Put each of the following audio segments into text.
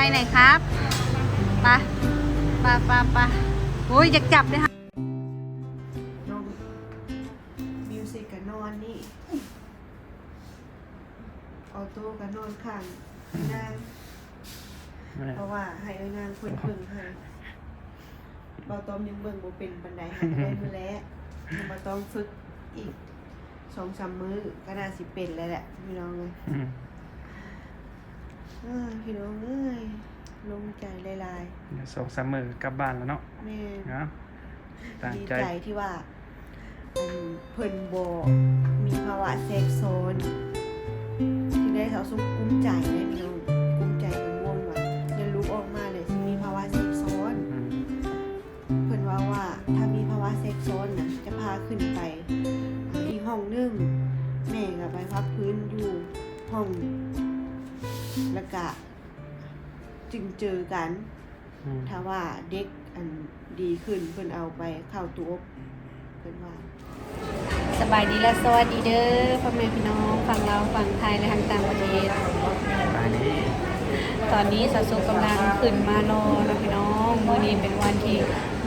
ไปไหนครับ ไป ไป ไป ไป โอ้ย อยากจับเลยค่ะ ນ້ອງມິວສິກກໍນອນນີ້ ອອໂຕ້ກໍນອນຂ້າງນາງ ເພາະວ່າໃຫ້ເອື້ອຍນາງເພິ່ນເບິ່ງໃຫ້. ເບົາຕ້ອມຍັງເບິ່ງບໍ່ເປັນປານໃດ ຫາກະໄດ້ມື້ແລກ ເຮົາກໍຕ້ອງຝຶກອີກສອງສາມມື້ ກໍໜ້າຊິເປັນແລ້ວແຫຼະພີ່ນ້ອງເອີຍ. ເອີ ພີ່ນ້ອງເອີຍ ໂລ່ງໃຈຫຼາຍໆ ສອງສາມມື້ກັບບ້ານແລ້ວເນາະ. ແມ່ນ ເນາະ ຕັ້ງໃຈ ດີໃຈທີ່ວ່າ ອັນ ເພິ່ນບໍ່ມີພາວະແຊກຊ້ອນ ຈຶ່ງໄດ້ສາວສຸກກຸ້ມໃຈເດ້ພີ່ນ້ອງ ກຸ້ມໃຈກັງວົນວ່າ ຢ້ານລູກອອກມາແລ້ວຊິມີພາວະແຊກຊ້ອນ. ອືມ ເພິ່ນເວົ້າວ່າ ຖ້າມີພາວະແຊກຊ້ອນນະ ຈະພາຂຶ້ນໄປອີກຫ້ອງໜຶ່ງ ແມ່ກໍໄປພັກຟື້ນຢູ່ຫ້ອງ ແລ້ວກະຈຶ່ງເຈີກັນ. ອືມ ຖ້າວ່າເດັກ ອັນ ດີຂຶ້ນ ເພິ່ນເອົາໄປເຂົ້າຕູ້ອົບ ເພິ່ນວ່າ. ສະບາຍດີ ແລະ ສະຫວັດດີເດີ ພໍ່ແມ່ພີ່ນ້ອງ ຝັ່ງລາວ ຝັ່ງໄທ ແລະ ທາງຕ່າງປະເທດ. ສະບາຍດີ. ຕອນນີ້ສາວສຸກກຳລັງຂຶ້ນມາລໍເນາະພີ່ນ້ອງ. ມື້ນີ້ເປັນວັນທີ່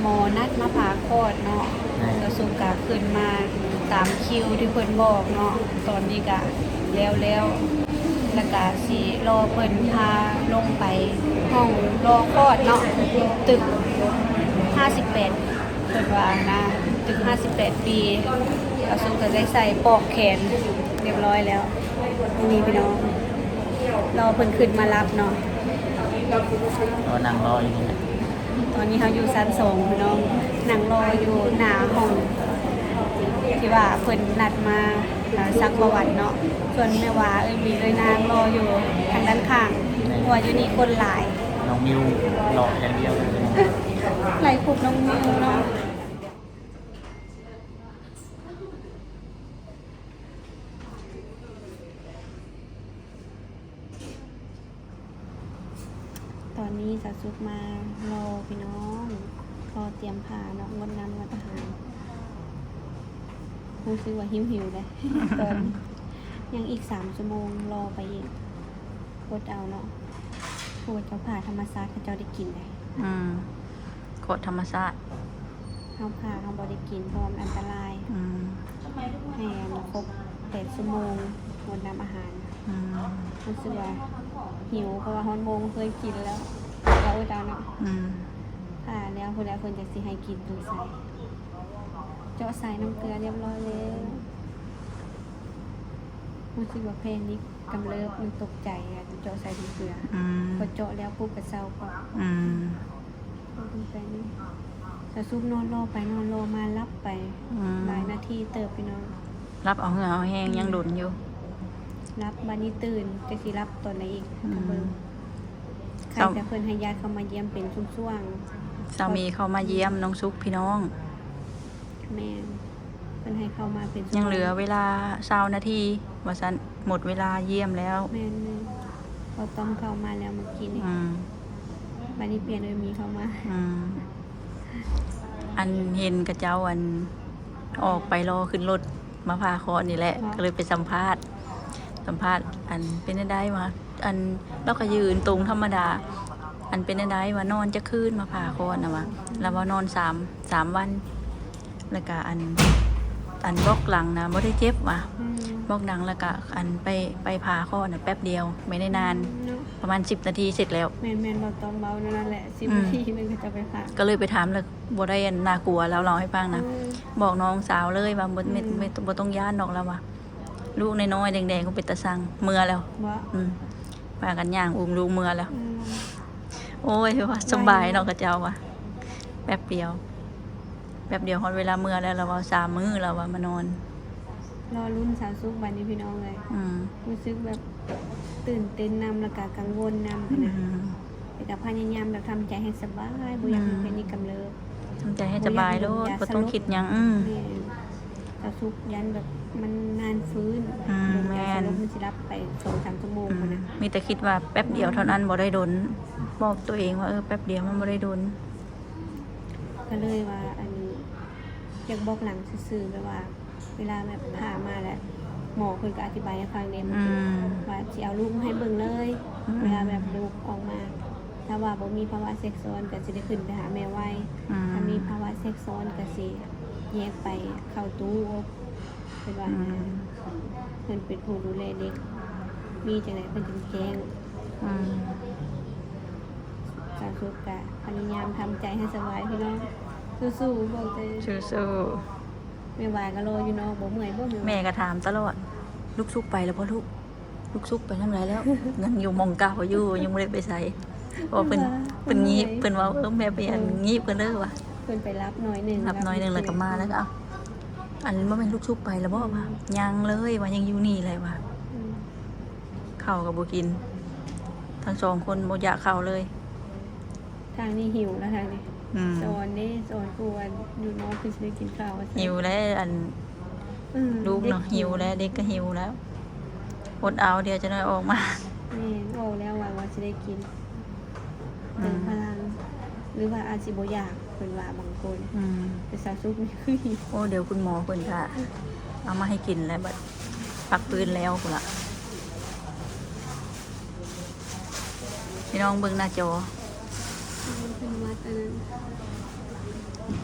ໝໍນັດມາຜ່າຄອດເນາະ. ສາວສຸກກະຂຶ້ນມາຕາມຄິວທີ່ເພິ່ນບອກເນາະ. ຕອນນີ້ກະແລ້ວໆ ແລ້ວກະຊິລໍເພິ່ນພາລົງໄປຫ້ອງລໍຄອດເນາະ ຕຶກຫ້າສິບແປດ ເພິ່ນວ່ານະ ຕຶກຫ້າສິບແປດປີ. ສາວສຸກກໍໄດ້ໃສ່ປອກແຂນຮຽບຮ້ອຍແລ້ວ. ນີ້ພີ່ນ້ອງ ລໍເພິ່ນຂຶ້ນມາຮັບເນາະ ກໍນັ່ງລໍຢູ່ນີ້ແຫຼະ. ຕອນນີ້ເຮົາຢູ່ຊັ້ນສອງພີ່ນ້ອງ ນັ່ງລໍຢູ່ໜ້າຫ້ອງທີ່ວ່າເພິ່ນນັດມາ ອາ ຊັກປະຫວັດເນາະ. ສ່ວນແມ່ຫວາ ເອື້ອຍມີ ເອື້ອຍນາງລໍຢູ່ທາງດ້ານຂ້າງ ເພາະວ່າຢູ່ນີ້ຄົນຫຼາຍ. ນ້ອງມິວລໍຢ່າງດຽວເລີຍ ໄລ່ຄຸບນ້ອງມິວເນາະ. ຕອນນີ້ສາວສຸກມາລໍພີ່ນ້ອງ ລໍຕຽມຜ້າເນາະ ງົດນ້ຳງົດອາຫານ. ຮູ້ສຶກວ່າຫິວໆເດ້ ຕອນນີ້ ຍັງອີກສາມຊົ່ວໂມງ ລໍໄປອີກ ອົດເອົາເນາະ. ຜູ້ເຈົ້າ ຜ້າທຳມະຊາດເຂົາເຈົ້າໄດ້ກິນເດ້. ອືມ ຄອດທຳມະຊາດ ເຮົາຜ້າເຮົາບໍ່ໄດ້ກິນ ເພາະວ່າມັນອັນຕະລາຍ. ອືມ ໃຫ້ອັນຄົບແປດຊົ່ວໂມງງົດນ້ຳອາຫານ. ອືມ ຮູ້ສຶກວ່າຫິວ ເພາະວ່າຮອດໂມງເຄີຍກິນແລ້ວ ກໍອົດເອົາເນາະ. ອືມ ຖ້າແລ້ວພຸ້ນແຫຼະ ເພິ່ນຈັ່ງຊິໃຫ້ກິນຈັ່ງໃສ. ເຈາະສາຍນ້ຳເກືອຮຽບຮ້ອຍແລ້ວ. ຮູ້ສຶກວ່າແພນິກກຳເລີບ ມັນຕົກໃຈ ອາດຈະເຈາະສາຍນ້ຳເກືອ. ອືມ ພໍເຈາະແລ້ວປຸບກໍເຊົາ. ອືມ ສາວສຸກນອນລໍໄປນອນລໍມາ ຫຼັບໄປ ອືມ ຫຼາຍນາທີເຕີບພີ່ນ້ອງ. ຫຼັບເອົາເຫື່ອເອົາແຮງ ອືມ ຍັງດົນຢູ່. ຫຼັບ ບາດນີ້ຕື່ນ ຈັກຊິຫຼັບຕອນໃດອີກ. ອືມ ຖ້າເບິ່ງ ໄຄແຕ່ເພິ່ນໃຫ້ຍາດເຂົ້າມາຢ້ຽມເປັນຊ່ວງໆ. ສາມີເຂົ້າມາຢ້ຽມນ້ອງສຸກພີ່ນ້ອງ. ແມ່ນ ເພິ່ນໃຫ້ເຂົ້າມາເປັນຊົ່ວໂມງ. ຍັງເຫຼືອເວລາຊາວນາທີວ່າຊັ້ນ ໝົດເວລາຢ້ຽມແລ້ວ. ແມ່ນໆ ເຂົາຕ້ອງເຂົ້າມາແລ້ວມື້ກີ້ນີ້. ອືມ ບາດນີ້ປ່ຽນເອື້ອຍມີເຂົ້າມາ. ອືມ ອັນເຫັນເຂົາເຈົ້າ ອັນ ອອກໄປລໍຂຶ້ນລົດມາຜ່າຄອດນີ້ແຫຼະ ເນາະ ກໍເລີຍໄປສຳພາດ ສຳພາດ ອັນ ເປັນແນວໃດວະ ອັນ ລາວກໍຢືນຕົງທຳມະດາ ອັນ ເປັນແນວໃດວະ ນອນຈັກຄືນມາຜ່າຄອດນະວະ. ລາວວ່ານອນສາມ ສາມວັນ ແລ້ວກະອັນ ອັນບອກຫຼັງນະບໍ່ໄດ້ເຈັບຫວາ. ອືມ ບອກຫຼັງ ແລ້ວກະອັນໄປ ໄປຜ່າຄອດນະແປັບດຽວ ໄປໄດ້ນານ ອືມ ເນາະ ປະມານສິບນາທີເສັດແລ້ວ. ແມ່ນໆ ເວົ້າຕອນເວົ້ານັ້ນແຫຼະ ສິບ ອືມ ນາທີໜຶ່ງເຂົາເຈົ້າໄປຜ່າ ກໍເລີຍໄປຖາມ ແລ້ວບໍ່ໄດ້ອັນໜ້າກົວ ລາວເລົ່າໃຫ້ຟັງນະ. ເອີ ບອກນ້ອງສາວເລີຍວ່າ ບໍ່ ອືມ ບໍ່ ບໍ່ຕ້ອງຢ້ານດອກ ລາວວ່າ ລູກນ້ອຍໆແດງໆ ກໍເປັນຕາຊັງ ເມືອແລ້ວ. ບໍ່ ອືມ ພາກັນຍ່າງອຸ້ມລູກເມືອແລ້ວ. ອືມ ໂອ້ຍ ວ່າສະບາຍເນາະ ເຂົາເຈົ້າວ່າ ແປັບດຽວ ແປັບດຽວຮອດເວລາເມືອແລ້ວ ລາວເວົ້າ ສາມມື້ລາວວ່າມານອນ. ລໍລຸ້ນສາວສຸກບາດນີ້ພີ່ນ້ອງເອີຍ. ອືມ ຮູ້ສຶກແບບຕື່ນເຕັ້ນນຳ ແລ້ວກະກັງວົນນຳຫັ້ນນະ. ອືມ ແຕ່ກໍພະຍາຍາມແບບທຳໃຈໃຫ້ສະບາຍ ບໍ່ຢາກໃຫ້ ອືມ ເປັນອີກກຳເລີບ ທຳໃຈໃຫ້ສະບາຍໂລດ ບໍ່ຢາກ ບໍ່ຕ້ອງຄິດຫຍັງ. ອືມ ແມ່ນ ສາວສຸກຢ້ານແບບມັນນານຟື້ນ. ອືມ ແມ່ນ ມັນຊິຫຼັບໄປສອງສາມຊົ່ວໂມງ ອືມ ພຸ້ນນະ. ມີແຕ່ຄິດວ່າແປັບດຽວເທົ່ານັ້ນ ອືມ ບໍ່ໄດ້ດົນ ບອກຕົວເອງວ່າ ເອີ ແປັບດຽວມັນບໍ່ໄດ້ດົນ. ກໍເລີຍວ່າ ອັນ ຢາກບອກຫຼັງຊື່ໆ ແບບວ່າເວລາແບບຜ່າມາແລ້ວ ໝໍເພິ່ນກໍອະທິບາຍໃຫ້ຟັງເດ້ ອືມ ວ່າຊິເອົາລູກມາໃຫ້ເບິ່ງເລີຍ. ອືມ ເວລາແບບລູກອອກມາ ຖ້າວ່າບໍ່ມີພາວະແຊກຊ້ອນກໍຊິໄດ້ຂຶ້ນໄປຫາແມ່ໄວ, ອືມ ຖ້າມີພາວະແຊກຊ້ອນກໍຊິແຍກໄປເຂົ້າຕູ້ອົບ ເພິ່ນວ່ານະ. ອືມ ເພິ່ນເປັນຜູ້ດູແລເດັກ ມີຈັ່ງໃດເພິ່ນຈຶ່ງແຈ້ງ. ອືມ ສາວສຸກກະພະຍາຍາມທຳໃຈໃຫ້ສະບາຍພີ່ນ້ອງ ສູ້ໆ ບອກແຕ່ສູ້ໆ. ແມ່ວ່າກໍລໍຢູ່ເນາະ ບໍ່ເມື່ອຍບໍ່? ແມ່ ແມ່ກໍຖາມຕະຫຼອດ ລູກສຸກໄປແລ້ວບໍ່ລູກ? ລູກສຸກໄປທາງໃດແລ້ວ? ຍັງຢູ່ໝ່ອງເກົ່າຢູ່ ຍັງບໍ່ໄດ້ໄປໃສ ເພາະວ່າເພິ່ນ ເພິ່ນຫຍິບ ເພິ່ນເວົ້າ ເອີ ແມ່ໄປອັນ ເອີ ຫຍິບເພິ່ນເດີວ່າ ເພິ່ນໄປຫຼັບໜ້ອຍໜຶ່ງ ຫຼັບໜ້ອຍໜຶ່ງແລ້ວກໍມາແລ້ວກໍ ເອົ້າ ອັນບໍ່ແມ່ນລູກສຸກໄປແລ້ວບໍ່? ວ່າ ອືມ ຍັງເລີຍວ່າ ຍັງຢູ່ນີ້ແຫຼະວ່າ ອືມ ເຂົ້າກໍບໍ່ກິນ ທັງສອງຄົນບໍ່ຢາກເຂົ້າເລີຍ. ທາງນີ້ຫິວແລ້ວ ທາງນີ້ ອືມ ສອນເດ້ ສອນຜູ້ວ່າຢູ່ນອກຄືຊິໄດ້ກິນເຂົ້າວ່າຊັ້ນ ຫິວແລ້ວ ອັນ ອືມ ລູກເນາະ ເດັກຫິວແລ້ວ ເດັກກໍຫິວແລ້ວ ອົດເອົາ ດຽວຈັກໜ້ອຍອອກມາ. ແມ່ນ ອອກແລ້ວວ່າ ວ່າຊິໄດ້ກິນ ອືມ ເຕີມພະລັງ ຫຼືວ່າອາດຊິບໍ່ຢາກ ເພິ່ນວ່າບາງຄົນ ອືມ ແຕ່ສາວສຸກນີ້ຄືຫິວ. ໂອ້ ດຽວຄຸນໝໍເພິ່ນກະເອົາມາໃຫ້ກິນແລ້ວ ບັດພັກຟື້ນແລ້ວພຸ້ນລະ. ພີ່ນ້ອງເບິ່ງໜ້າຈໍ ເພິ່ນວັດອັນນັ້ນ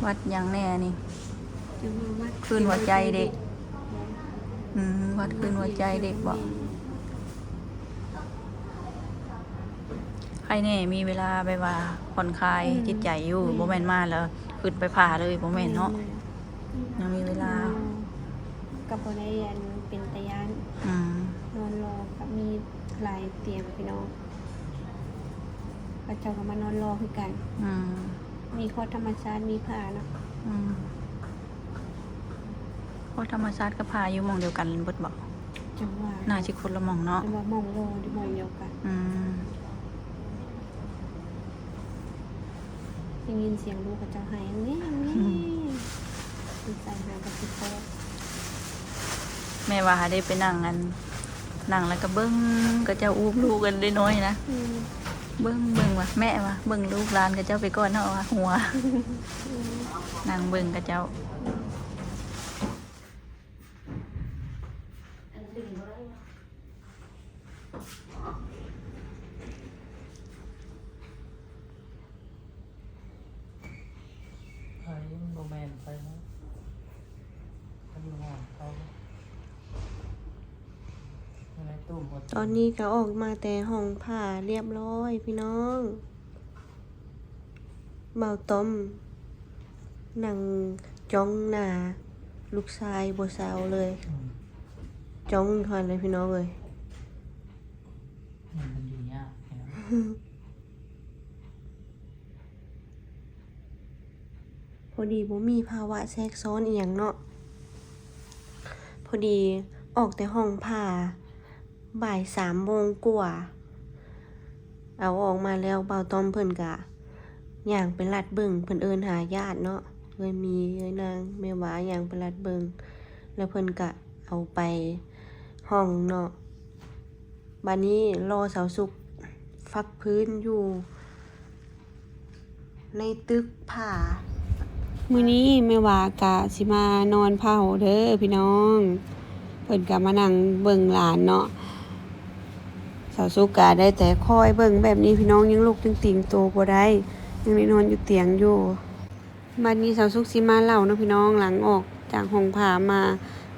ວັດຫຍັງແດ່ນີ້? ຈະວ່າວັດ ຟື້ນຫົວໃຈເດັກ ອືມ ວັດຟື້ນຫົວໃຈເດັກບໍ? ໃຄແນ່ ມີເວລາແບບວ່າຜ່ອນຄາຍ ອືມ ຈິດໃຈຢູ່ ອືມ ບໍ່ແມ່ນມາແລ້ວຄຶດໄປຜ່າເລີຍ ບໍ່ແມ່ນເນາະ ແມ່ນໆ ຍັງມີເວລາ ແມ່ນ ກໍບໍ່ໄດ້ອັນເປັນຕາຢ້ານ ອືມ ນອນລໍກໍມີຫຼາຍຕຽງພີ່ນ້ອງ ເຂົາເຈົ້າກໍມານອນລໍຄືກັນ ອືມ ມີຄອດທຳມະຊາດ ມີຜາເນາະ ອືມ ຄອດທຳມະຊາດກັບຜາຢູ່ໝ່ອງດຽວກັນເບິດບໍ? ຈັ່ງວ່າ ໜ້າຊິຄົນລະໝ່ອງເນາະ ແຕ່ວ່າໝ່ອງລໍຢູ່ໝ່ອງດຽວກັນ ອືມ ໄດ້ຍິນສຽງລູກເຂົາເຈົ້າໄຫ້ແງ້ໆ ອືມ ໃສ່ຫາກັບຊິຄອດ ແມ່ວ່າຫາໄດ້ໄປນັ່ງອັນ ນັ່ງແລ້ວກໍເບິ່ງເຂົາເຈົ້າອູ້ມລູກກັນນ້ອຍໆນະ ອືມ ເບິ່ງ ເບິ່ງວ່າ ແມ່ວ່າ ເບິ່ງລູກຫຼານເຂົາເຈົ້າໄປກ່ອນເນາະວ່າ ຫົວ ອືມ ນັ່ງເບິ່ງເຂົາເຈົ້າ. ໃຜມັນບໍ່ແມ່ນໃຜເນາະ ມັນຢູ່ຫ້ອງເຂົາ ຢູ່ໃນຕູ້ໝົດ. ຕອນນີ້ກໍອອກມາແຕ່ຫ້ອງຜ່າລຽບຮ້ອຍພີ່ນ້ອງ. ບ່າວຕ້ອມນັ່ງຈ້ອງໜ້າລູກຊາຍບໍ່ເຊົາເລີຍ ອືມ ຈ້ອງຢູ່ຫັ້ນເລີຍພີ່ນ້ອງເອີຍ. ມັນຢູ່ຍາກແທ້. ພໍດີບໍ່ມີພາວະແຊກຊ້ອນອີ່ຫຍັງເນາະ ພໍດີອອກແຕ່ຫ້ອງຜ່າ ບ່າຍສາມໂມງກວ່າ ເອົາອອກມາແລ້ວ ບ່າວຕ້ອມເພິ່ນກະຍ່າງໄປລັດເບິ່ງ ເພິ່ນເອີ້ນຫາຍາດເນາະ ເອື້ອຍມີ ເອື້ອຍນາງ ແມ່ຫວາ ຍ່າງໄປລັດເບິ່ງ ແລ້ວເພິ່ນກະເອົາໄປຫ້ອງເນາະ. ບາດນີ້ລໍສາວສຸກພັກຟື້ນຢູ່ ໃນຕຶກຜາ. ມື້ນີ້ແມ່ຫວາກະຊິມານອນເຝົ້າເດີພີ່ນ້ອງ ເພິ່ນກະມານັ່ງເບິ່ງຫຼານເນາະ ສາວສຸກກະໄດ້ແຕ່ຄອຍເບິ່ງແບບນີ້ພີ່ນ້ອງ ຍັງລຸກຍັງຕີງໂຕບໍ່ໄດ້ ຍັງໄດ້ນອນຢູ່ຕຽງຢູ່. ບາດນີ້ສາວສຸກຊິມາເລົ່າເນາະພີ່ນ້ອງ ຫຼັງອອກຈາກຫ້ອງຜ່າມາ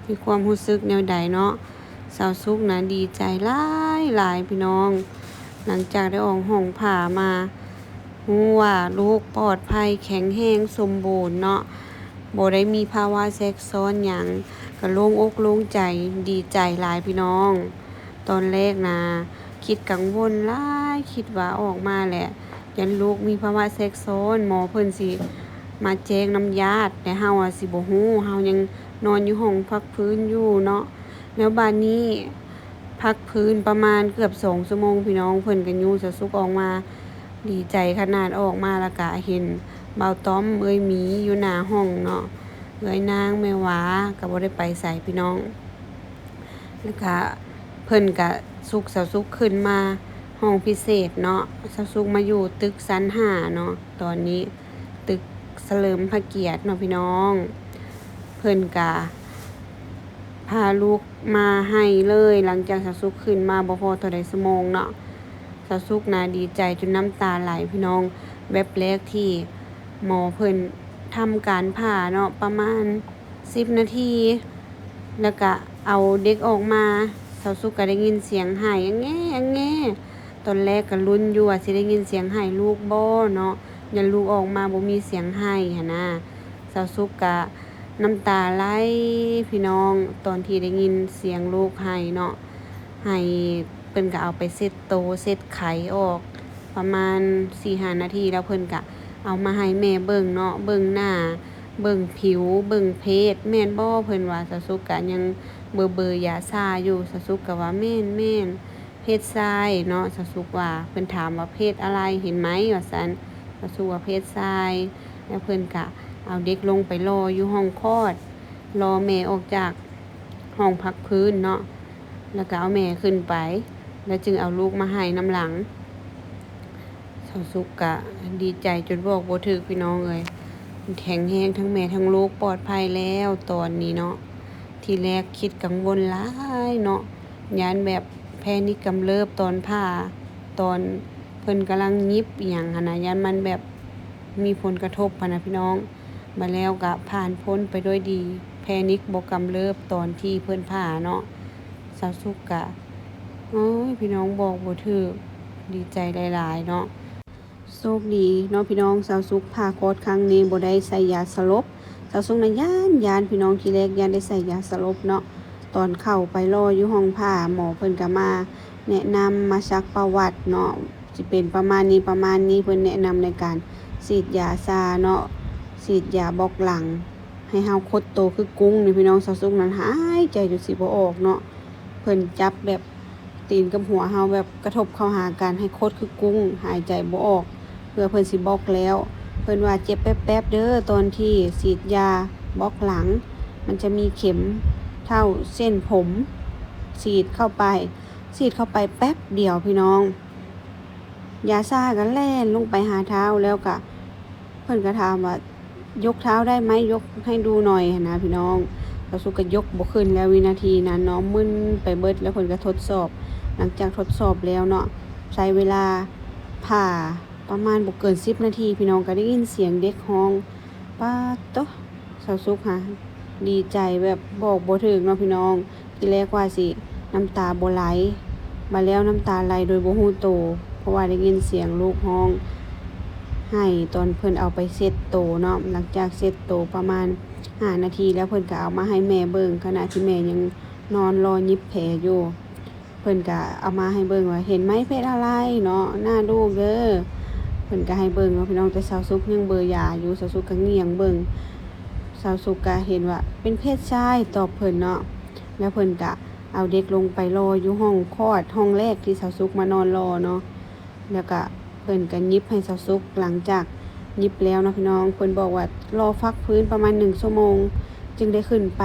ມີຄວາມຮູ້ສຶກແນວໃດເນາະ. ສາວສຸກນະດີໃຈຫຼາຍໆ ພີ່ນ້ອງ ຫຼັງຈາກໄດ້ອອກຫ້ອງຜ່າມາ ຮູ້ວ່າລູກປອດໄພ ແຂງແຮງ ສົມບູນເນາະ ບໍ່ໄດ້ມີພາວະແຊກຊ້ອນຫຍັງ ກະໂລ່ງອົກໂລ່ງໃຈ ດີໃຈຫຼາຍພີ່ນ້ອງ. ຕອນແລກນະຄິດກັງວົນຫຼາຍ ຄິດວ່າອອກມາແລ້ວ ຢ້ານລູກມີພາວະແຊກຊ້ອນ ໝໍເພິ່ນຊິມາແຈ້ງນຳຍາດ ແຕ່ເຮົາອະຊິບໍ່ຮູ້ ເຮົາຍັງນອນຢູ່ຫ້ອງພັກຟື້ນຢູ່ເນາະ. ແລ້ວບາດນີ້ພັກຟື້ນປະມານເກືອບສອງຊົ່ວໂມງ ພີ່ນ້ອງ ເພິ່ນກໍຍູ້ສາວສຸກອອກມາ ດີໃຈຂະໜາດ ອອກມາແລ້ວກະເຫັນບ່າວຕ້ອມ ເອື້ອຍມີ ຢູ່ໜ້າຫ້ອງເນາະ ເອື້ອຍນາງ ແມ່ຫວາ ກໍບໍ່ໄດ້ໄປໃສພີ່ນ້ອງ. ແລ້ວກະເພິ່ນກະຊຸກສາວສຸກຂຶ້ນມາຫ້ອງພິເສດເນາະ ສາວສຸກມາຢູ່ຕຶກຊັ້ນຫ້າເນາະ ຕອນນີ້ຕຶກສະເຫຼີມພະກຽດເນາະພີ່ນ້ອງ. ເພິ່ນກະພາລູກມາໃຫ້ເລີຍ ຫຼັງຈາກສາວສຸກຂຶ້ນມາບໍ່ພໍເທົ່າໃດຊົ່ວໂມງເນາະ. ສາວສຸກນະດີໃຈຈົນນ້ຳຕາໄຫຼພີ່ນ້ອງ. ແວັບແລກທີ່ໝໍເພິ່ນທຳການຜ່າເນາະ ປະມານສິບນາທີ ແລ້ວກະເອົາເດັກອອກມາ ສາວສຸກກະໄດ້ຍິນສຽງໄຫ້ອະແງ ອະແງ. ຕອນແລກກະລຸ້ນຢູ່ວ່າຊິໄດ້ຍິນສຽງໄຫ້ລູກບໍ່ເນາະ ຢ້ານລູກອອກມາບໍ່ມີສຽງໄຫ້ຫັ້ນນະ. ສາວສຸກກະນ້ຳຕາໄຫຼພີ່ນ້ອງ ຕອນທີ່ໄດ້ຍິນສຽງລູກໄຫ້ເນາະ. ໃຫ້ເພິ່ນກະເອົາໄປເຊັດໂຕເຊັດໄຂ່ອອກ ປະມານສີ່ຫ້ານາທີ ແລ້ວເພິ່ນກະເອົາມາໃຫ້ແມ່ເບິ່ງເນາະ ເບິ່ງໜ້າ ເບິ່ງຜິວ ເບິ່ງເພດ ແມ່ນບໍ່ ເພິ່ນວ່າ. ສາວສຸກກະຍັງເບີໆຢາຊາຢູ່ ສາວສຸກກະວ່າ ແມ່ນໆ ເພດຊາຍເນາະ ສາວສຸກວ່າ. ເພິ່ນຖາມວ່າ ເພດອະໄລ ເຫັນໄໝ ວ່າຊັ້ນ ສາວສຸກວ່າ ເພດຊາຍ. ແລ້ວເພິ່ນກະເອົາເດັກລົງໄປລໍຢູ່ຫ້ອງຄອດ ລໍແມ່ອອກຈາກ ຫ້ອງພັກພື້ນເນາະ ແລ້ວກະເອົາແມ່ຂຶ້ນໄປ ແລ້ວຈຶ່ງເອົາລູກມາໃຫ້ນຳຫຼັງ. ສາວສຸກກະດີໃຈຈົນບອກບໍ່ຖືກພີ່ນ້ອງເອີຍ ແຂງແຮງທັງແມ່ທັງລູກ ປອດໄພແລ້ວຕອນນີ້ເນາະ. ທີແລກຄິດກັງວົນຫຼາຍເນາະ ຢ້ານແບບແພນິກກຳເລີບຕອນຜ່າ ຕອນເພິ່ນກຳລັງຫຍິບອີ່ຫຍັງຫັ້ນນະ ຢ້ານມັນແບບມີຜົນກະທົບຫັ້ນນະພີ່ນ້ອງ. ມາແລ້ວກະຜ່ານພົ້ນໄປດ້ວຍດີ ແພນິກບໍ່ກຳເລີບຕອນທີ່ເພິ່ນຜ່າເນາະ. ສາວສຸກກະ ໂອ້ຍ ພີ່ນ້ອງ ບອກບໍ່ຖືກ ດີໃຈຫຼາຍໆເນາະ. ໂຊກດີເນາະພີ່ນ້ອງ ສາວສຸກຜ່າຄອດຄັ້ງນີ້ບໍ່ໄດ້ໃສ່ຢາສະຫຼົບ. ສາວສຸກນະຢ້ານໆ ພີ່ນ້ອງ ທີແລກຢ້ານໄດ້ໃສ່ຢາສະຫຼົບເນາະ. ຕອນເຂົ້າໄປລໍຢູ່ຫ້ອງຜ່າ ໝໍເພິ່ນກະມາແນະນຳ ມາຊັກປະຫວັດເນາະ ຊິເປັນປະມານນີ້ ປະມານນີ້ ເພິ່ນແນະນຳໃນການສີດຢາຊາເນາະ ສີດຢາບລັອກຫຼັງ ໃຫ້ເຮົາຄົດໂຕຄືກຸ້ງນີ້ພີ່ນ້ອງ. ສາວສຸກນັ້ນຫາຍໃຈຈົນຊິບໍ່ອອກເນາະ ເພິ່ນຈັບແບບຕີນກັບຫົວເຮົາແບບກະທົບເຂົ້າຫາກັນ ໃຫ້ຄົດຄືກຸ້ງ ຫາຍໃຈບໍ່ອອກ ເພື່ອເພິ່ນຊິບລັອກແລ້ວ. ເພິ່ນວ່າເຈັບແປັບໆເດີ ຕອນທີ່ສີດຢາບລັອກຫຼັງ ມັນຈະມີເຂັມເທົ່າເສັ້ນຜົມ ສີດເຂົ້າໄປ ສີດເຂົ້າໄປແປັບດຽວພີ່ນ້ອງ ຢາຊາກະແລ່ນລົງໄປຫາເທົ້າ ແລ້ວກະເພິ່ນກະຖາມວ່າ ຍົກເທົ້າໄດ້ໄໝ? ຍົກໃຫ້ດູໜ່ອຍຫັ້ນນະພີ່ນ້ອງ. ສາວສຸກກະຍົກບໍ່ຂຶ້ນແລ້ວ ວິນາທີນັ້ນເນາະ ມຶນໄປເບິດ. ແລ້ວເພິ່ນກະທົດສອບ ຫຼັງຈາກທົດສອບແລ້ວເນາະ ໃຊ້ເວລາຜ່າປະມານບໍ່ເກີນສິບນາທີ ພີ່ນ້ອງ ກະໄດ້ຍິນສຽງເດັກຮ້ອງ. ປາດໂຕ ສາວສຸກຫາດີໃຈແບບບອກບໍ່ຖືກເນາະພີ່ນ້ອງ. ທີແລກວ່າຊິນ້ຳຕາບໍ່ໄຫຼ ບາດແລ້ວນ້ຳຕາໄຫຼໂດຍບໍ່ຮູ້ໂຕ ເພາະວ່າໄດ້ຍິນສຽງລູກຮ້ອງໄຫ້ຕອນເພິ່ນເອົາໄປເຊັດໂຕເນາະ. ຫຼັງຈາກເຊັດໂຕປະມານຫ້ານາທີແລ້ວ ເພິ່ນກະເອົາມາໃຫ້ແມ່ເບິ່ງ ຂະນະທີ່ແມ່ຍັງນອນລໍຫຍິບແຜຢູ່. ເພິ່ນກະເອົາມາໃຫ້ເບິ່ງວ່າ ເຫັນໄໝ ເພດອະໄລເນາະ ໜ້າລູກເດີ. ເພິ່ນກະໃຫ້ເບິ່ງເນາະພີ່ນ້ອງ ແຕ່ສາວສຸກຍັງເບີຢາຢູ່ ສາວສຸກກະງຽງເບິ່ງ ສາວສຸກກະເຫັນວ່າເປັນເພດຊາຍ ຕອບເພິ່ນເນາະ. ແລ້ວເພິ່ນກະເອົາເດັກລົງໄປລໍຢູ່ຫ້ອງຄອດ ຫ້ອງແລກທີ່ສາວສຸກມານອນລໍເນາະ. ແລ້ວກະເພິ່ນກະຫຍິບໃຫ້ສາວສຸກ ຫຼັງຈາກຫຍິບແລ້ວເນາະພີ່ນ້ອງ ເພິ່ນບອກວ່າ ລໍພັກຟື້ນປະມານໜຶ່ງຊົ່ວໂມງ ຈຶ່ງໄດ້ຂຶ້ນໄປ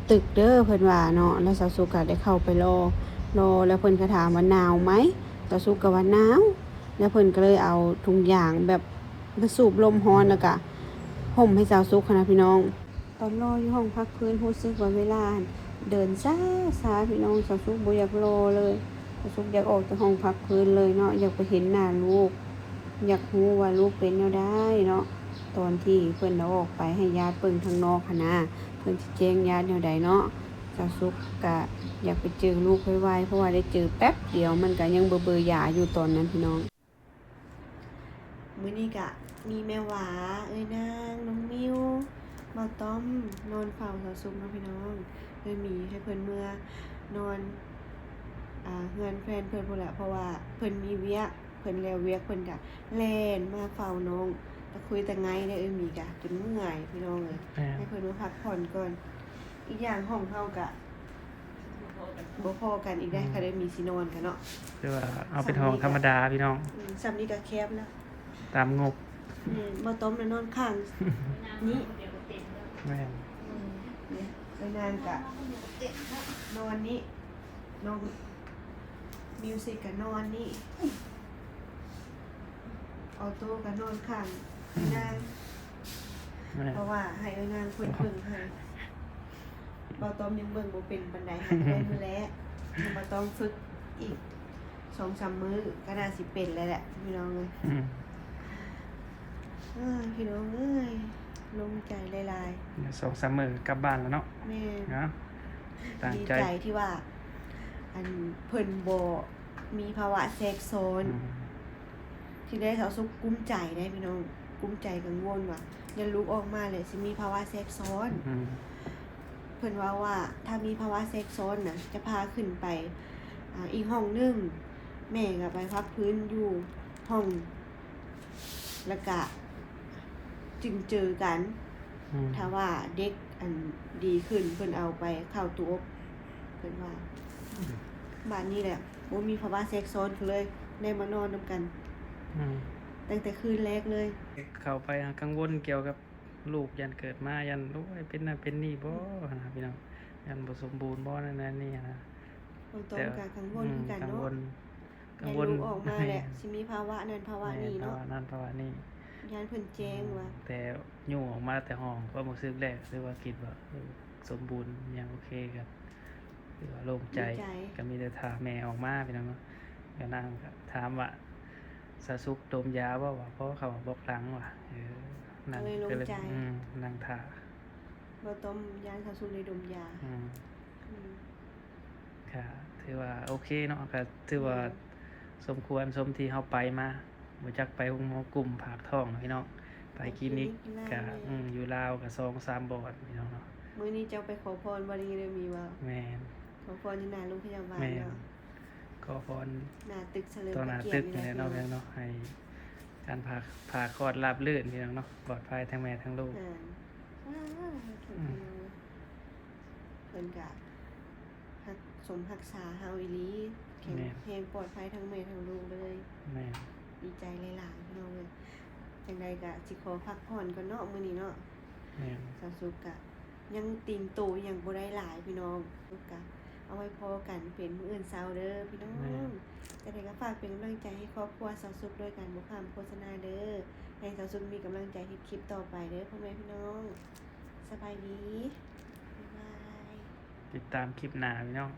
ຕຶກເດີ ເພິ່ນວ່າເນາະ. ແລ້ວສາວສຸກກະໄດ້ເຂົ້າໄປລໍ ລໍແລ້ວເພິ່ນກະຖາມວ່າ ໜາວໄໝ? ສາວສຸກກະວ່າ ໜາວ. ແລ້ວເພິ່ນກະເລີຍເອົາຖົງຢາງແບບມາສູບລົມຮ້ອນ ແລ້ວກະຫົ່ມໃຫ້ສາວສຸກຫັ້ນນະພີ່ນ້ອງ. ຕອນລໍຢູ່ຫ້ອງພັກຟື້ນ ຮູ້ສຶກວ່າເວລາຫັ້ນເດີນຊ້າໆ ພີ່ນ້ອງ. ສາວສຸກບໍ່ຢາກລໍເລີຍ ສາວສຸກຢາກອອກຈາກຫ້ອງພັກຟື້ນເລີຍເນາະ ຢາກໄປເຫັນໜ້າລູກ ຢາກຮູ້ວ່າລູກເປັນແນວໃດເນາະ. ຕອນທີ່ເພິ່ນເອົາອອກໄປໃຫ້ຍາດເບິ່ງທາງນອກຫັ້ນນາ ເພິ່ນຊິແຈ້ງຍາດແນວໃດເນາະ. ສາວສຸກກະຢາກໄປເຈີລູກໄວໆ ເພາະວ່າໄດ້ເຈີແປັບດຽວ ມັນກະຍັງເບີໆຢາຢູ່ຕອນນັ້ນ ພີ່ນ້ອງ. ມື້ນີ້ກະມີແມ່ຫວາ ເອື້ອຍນາງ ນ້ອງມິວ ບ່າວຕ້ອມ ນອນເຝົ້າສາວສຸກເນາະພີ່ນ້ອງ. ເອື້ອຍໝີໃຫ້ເພິ່ນເມືອນອນ ອ່າ ເຮືອນແຟນເພິ່ນພຸ້ນແຫຼະ ເພາະວ່າເພິ່ນມີວຽກ ເພິ່ນແລ້ວວຽກເພິ່ນກະແລ່ນມາເຝົ້ານ້ອງ ຕະຄຸຍຕະໄງເດ້. ເອື້ອຍໝີກະຈົນເມື່ອຍພີ່ນ້ອງເອີຍ ແມ່ນ ໃຫ້ເພິ່ນມາພັກຜ່ອນກ່ອນ. ອີກຢ່າງຫ້ອງເຮົາກະ ບໍ່ພໍກັນອີກໄດ໋ ອືມ ຄັນໄດ້ມີຊິນອນກັນເນາະ ແຕ່ວ່າເອົາເປັນຫ້ອງທຳມະດາພີ່ນ້ອງ ອືມ ຊ່ຳນີ້ກະແຄບແລ້ວ ຕາມງົບ. ແມ່ນ ບ່າວຕ້ອມນະນອນຂ້າງນີ້ ແມ່ນ ອືມ ເອື້ອຍນາງກະນອນນີ້ ນ້ອງມິວສິກກະນອນນີ້ ອອໂຕ້ກະນອນຂ້າງນາງ ແມ່ນ ເພາະວ່າໃຫ້ເອື້ອຍນາງເພິ່ນເບິ່ງໃຫ້. ບ່າວຕ້ອມຍັງເບິ່ງບໍ່ເປັນປານໃດ ຫາກໄດ້ມື້ແລກ ຍັງບໍ່ຕ້ອງຝຶກອີກ ສອງສາມມື້ກໍໜ້າຊິເປັນແລ້ວແຫຼະພີ່ນ້ອງເອີຍ. ອືມ ເອີ ພີ່ນ້ອງເອີຍ ໂລ່ງໃຈຫຼາຍໆ. ສອງສາມມື້ກັບບ້ານແລ້ວເນາະ. ແມ່ນ ເນາະ ຕັ້ງໃຈ ດີໃຈທີ່ວ່າ ອັນ ເພິ່ນບໍ່ມີພາວະແຊກຊ້ອນ. ອືມ ທີແລກສາວສຸກກຸ້ມໃຈເດ້ພີ່ນ້ອງ ກຸ້ມໃຈກັງວົນວ່າ ຢ້ານລູກອອກມາແລ້ວຊິມີພາວະແຊກຊ້ອນ. ອືມ ເພິ່ນເວົ້າວ່າ ຖ້າມີພາວະແຊກຊ້ອນນະ ຈະພາຂຶ້ນໄປ ອາ ອີກຫ້ອງໜຶ່ງ ແມ່ກໍໄປພັກຟື້ນຢູ່ຫ້ອງ ແລ້ວກະຈຶ່ງເຈີກັນ. ອືມ ຖ້າວ່າເດັກ ອັນ ດີຂຶ້ນ ເພິ່ນເອົາໄປເຂົ້າຕູ້ອົບ ເພິ່ນວ່າ. ອືມ ບາດນີ້ແຫຼະ ບໍ່ມີພາວະແຊກຊ້ອນເລີຍ ໄດ້ມານອນນຳກັນ. ອືມ ຕັ້ງແຕ່ຄືນແລກເລີຍ. ເຂົ້າໄປຫາກັງວົນກ່ຽວກັບລູກ ຢ້ານເກີດມາ ຢ້ານລູກເປັນນັ້ນເປັນນີ້ບໍ່ ອືມ ຫັ້ນນະພີ່ນ້ອງ ຢ້ານບໍ່ສົມບູນບໍ່ ນັ້ນນັ້ນນີ້ຫັ້ນນະ. ບໍ່ຕ້ອງ ແຕ່ ກໍກັງວົນ ອືມ ຄືກັນເນາະ ກັງວົນ ກັງວົນ ຢ້ານລູກອອກມາແລ້ວ ແມ່ນ ຊິມີພາວະນັ້ນພາວະນີ້ເນາະ ພາວະນັ້ນພາວະນີ້ ຢ້ານເພິ່ນແຈ້ງວ່າ ອືມ ແຕ່ຍູ້ອອກມາແຕ່ຫ້ອງ ຄວາມຮູ້ສຶກແລກ ຄືວ່າຄິດວ່າ ເອີ ສົມບູນ ຍັງໂອເຄ ກໍຖືວ່າໂລ່ງໃຈ ດີໃຈ ກໍມີແຕ່ຖ້າແມ່ອອກມາພີ່ນ້ອງເນາະ. ກໍນາງກໍຖາມວ່າ ສາວສຸກດົມຢາບໍ່ ວ່າ ພໍເຂົາບອກຫຼັງວ່າ ເອີ ນາງກໍເລີຍໂລ່ງໃຈ ອືມ ນັ່ງຖ້າ ບໍ່ຕ້ອງຢ້ານສາວສຸກໄດ້ດົມຢາ. ອືມ ອືມ ກະຖືວ່າໂອເຄເນາະ ກະຖືວ່າ ແມ່ນ ສົມຄວນສົມທີ່ເຮົາໄປມາ ບໍ່ຈັກໄປໂຮງໝໍກຸ່ມພາກທ້ອງພີ່ນ້ອງ ໄປຄລີນິກ ໄປຄລີນິກຢູ່ລາວ ກະ ແມ່ນ ອືມ ຢູ່ລາວກະສອງສາມບ່ອນພີ່ນ້ອງເນາະ. ມື້ນີ້ເຈົ້າໄປຂໍພອນບໍ່ ໄດ້ຍິນມີເວົ້າ? ແມ່ນ ຂໍພອນຢູ່ໜ້າໂຮງພະຍາບານ ແມ່ນ ເນາະ ຂໍພອນໜ້າຕຶກສະເຫຼີມພະກຽດນີ້ແຫຼະເນາະ ພີ່ນ້ອງເນາະ ໃຫ້ການຜ່າ ຜ່າຄອດລາບລື່ນພີ່ນ້ອງເນາະ ປອດໄພທັງແມ່ທັງລູກ. ແມ່ນ ສາທຸ ອືມ ພີ່ນ້ອງ ເພິ່ນກະຮັກ ສົມຮັກສາເຮົາອີ່ຫຼີ ແຂງ ແມ່ນ ແຮງປອດໄພທັງແມ່ທັງລູກເລີຍ. ແມ່ນ ດີໃຈຫຼາຍໆ ພີ່ນ້ອງເອີຍ. ຈັ່ງໃດກະຊິຂໍພັກຜ່ອນກ່ອນເນາະ ມື້ນີ້ເນາະ. ແມ່ນ ສາວສຸກກະຍັງຕີງໂຕຫຍັງບໍ່ໄດ້ຫຼາຍພີ່ນ້ອງ ກະເອົາໄວ້ພໍ້ກັນເປັນມື້ອື່ນເຊົ້າເດີພີ່ນ້ອງ. ແມ່ນ ຈັ່ງໃດກະຝາກເປັນກຳລັງໃຈໃຫ້ຄອບຄົວສາວສຸກໂດຍການບໍ່ຂ້າມໂຄສະນາເດີ ໃຫ້ສາວສຸກມີກຳລັງໃຈເຮັດຄລິບຕໍ່ໄປເດີພໍ່ແມ່ພີ່ນ້ອງ. ສະບາຍດີ ບາຍບາຍ ຕິດຕາມຄລິບໜ້າພີ່ນ້ອງ.